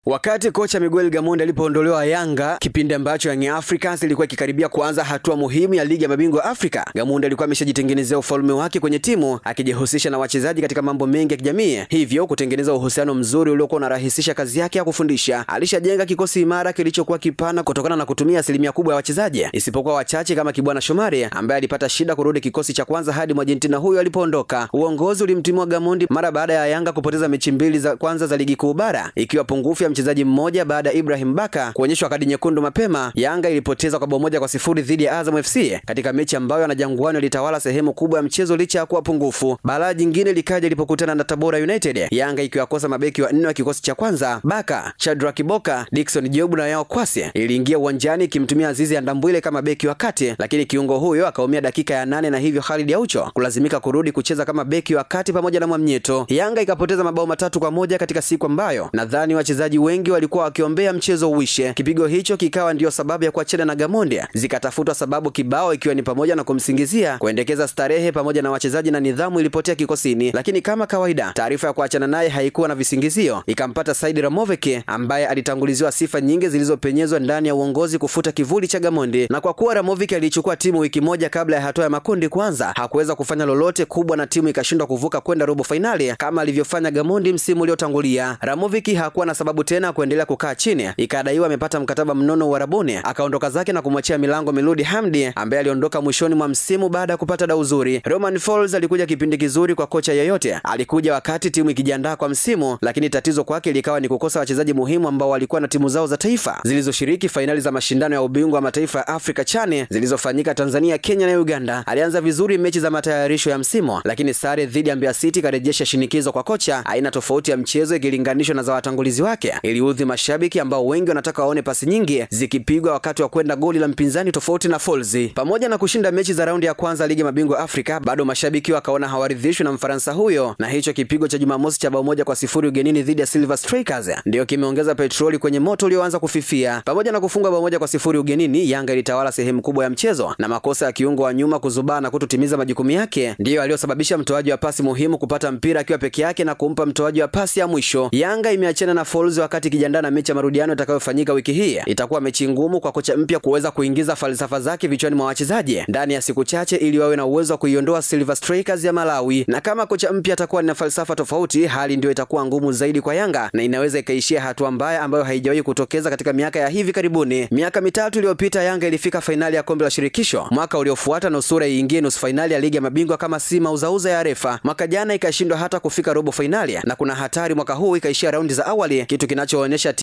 Wakati kocha Miguel Gamondi alipoondolewa Yanga, kipindi ambacho Young Africans ilikuwa ikikaribia kuanza hatua muhimu ya ligi ya mabingwa Afrika, Gamondi alikuwa ameshajitengenezea ufalme wake kwenye timu, akijihusisha na wachezaji katika mambo mengi ya kijamii, hivyo kutengeneza uhusiano mzuri uliokuwa unarahisisha kazi yake ya kufundisha. Alishajenga kikosi imara kilichokuwa kipana kutokana na kutumia asilimia kubwa ya wachezaji, isipokuwa wachache kama Kibwana Shomari ambaye alipata shida kurudi kikosi cha kwanza hadi Argentina huyo alipoondoka. Uongozi ulimtimua Gamondi mara baada ya Yanga kupoteza mechi mbili za kwanza za ligi kuu bara, ikiwa pungufu ya mchezaji mmoja baada ya Ibrahim Baka kuonyeshwa kadi nyekundu mapema. Yanga ilipoteza kwa bao 1-0 dhidi ya Azam FC katika mechi ambayo Wanajangwani walitawala sehemu kubwa ya mchezo licha ya kuwa pungufu. Balaa jingine likaja ilipokutana na Tabora United, Yanga ikiwakosa mabeki wanne wa kikosi cha kwanza, Baka, Shadrack Boka, Dickson Jobu na Yao Kwasi. Iliingia uwanjani ikimtumia Azizi Andambwile kama beki wa kati, lakini kiungo huyo akaumia dakika ya 8 na hivyo Khalid Aucho kulazimika kurudi kucheza kama beki wa kati pamoja na Mwamnyeto. Yanga ikapoteza mabao 3-1 katika siku ambayo nadhani wachezaji wengi walikuwa wakiombea mchezo uishe. Kipigo hicho kikawa ndiyo sababu ya kuachana na Gamondi. Zikatafutwa sababu kibao, ikiwa ni pamoja na kumsingizia kuendekeza starehe pamoja na wachezaji na nidhamu ilipotea kikosini. Lakini kama kawaida, taarifa ya kuachana naye haikuwa na visingizio. Ikampata Said Ramovic ambaye alitanguliziwa sifa nyingi zilizopenyezwa ndani ya uongozi kufuta kivuli cha Gamondi. Na kwa kuwa Ramovic alichukua timu wiki moja kabla ya hatua ya makundi kuanza, hakuweza kufanya lolote kubwa na timu ikashindwa kuvuka kwenda robo fainali kama alivyofanya Gamondi msimu uliotangulia. Ramovic hakuwa na sababu tena kuendelea kukaa chini. Ikadaiwa amepata mkataba mnono Uarabuni, akaondoka zake na kumwachia milango Miludi Hamdi ambaye aliondoka mwishoni mwa msimu baada ya kupata dau zuri. Roman Falls alikuja kipindi kizuri kwa kocha yeyote. Alikuja wakati timu ikijiandaa kwa msimu, lakini tatizo kwake likawa ni kukosa wachezaji muhimu ambao walikuwa na timu zao za taifa zilizoshiriki fainali za mashindano ya ubingwa wa mataifa ya Afrika chane zilizofanyika Tanzania, Kenya na Uganda. Alianza vizuri mechi za matayarisho ya msimu, lakini sare dhidi ya Mbeya City karejesha shinikizo kwa kocha. Aina tofauti ya mchezo ikilinganishwa na za watangulizi wake iliudhi mashabiki ambao wengi wanataka waone pasi nyingi zikipigwa wakati wa kwenda goli la mpinzani, tofauti na Folz. Pamoja na kushinda mechi za raundi ya kwanza ligi mabingwa Afrika, bado mashabiki wakaona hawaridhishwi na Mfaransa huyo, na hicho kipigo cha Jumamosi cha bao 1-0 ugenini dhidi ya Silver Strikers ndio kimeongeza petroli kwenye moto ulioanza kufifia. Pamoja na kufunga bao 1-0 ugenini, Yanga ilitawala sehemu kubwa ya mchezo, na makosa ya kiungo wa nyuma kuzubaa na kutotimiza majukumu yake ndiyo aliyosababisha mtoaji wa pasi muhimu kupata mpira akiwa peke yake na kumpa mtoaji wa pasi ya mwisho. Yanga imeachana na Folz wakati ikijiandaa na mechi ya marudiano itakayofanyika wiki hii. Itakuwa mechi ngumu kwa kocha mpya kuweza kuingiza falsafa zake vichwani mwa wachezaji ndani ya siku chache ili wawe na uwezo wa kuiondoa Silver Strikers ya Malawi. Na kama kocha mpya atakuwa na falsafa tofauti, hali ndio itakuwa ngumu zaidi kwa Yanga na inaweza ikaishia hatua mbaya ambayo haijawahi kutokeza katika miaka ya hivi karibuni. Miaka mitatu iliyopita Yanga ilifika fainali ya kombe la shirikisho. Mwaka uliofuata nusura iingie nusu fainali ya ligi ya mabingwa kama si mauzauza ya refa. Mwaka jana ikashindwa hata kufika robo fainali, na kuna hatari mwaka huu ikaishia raundi za awali, kitu kinachoonyesha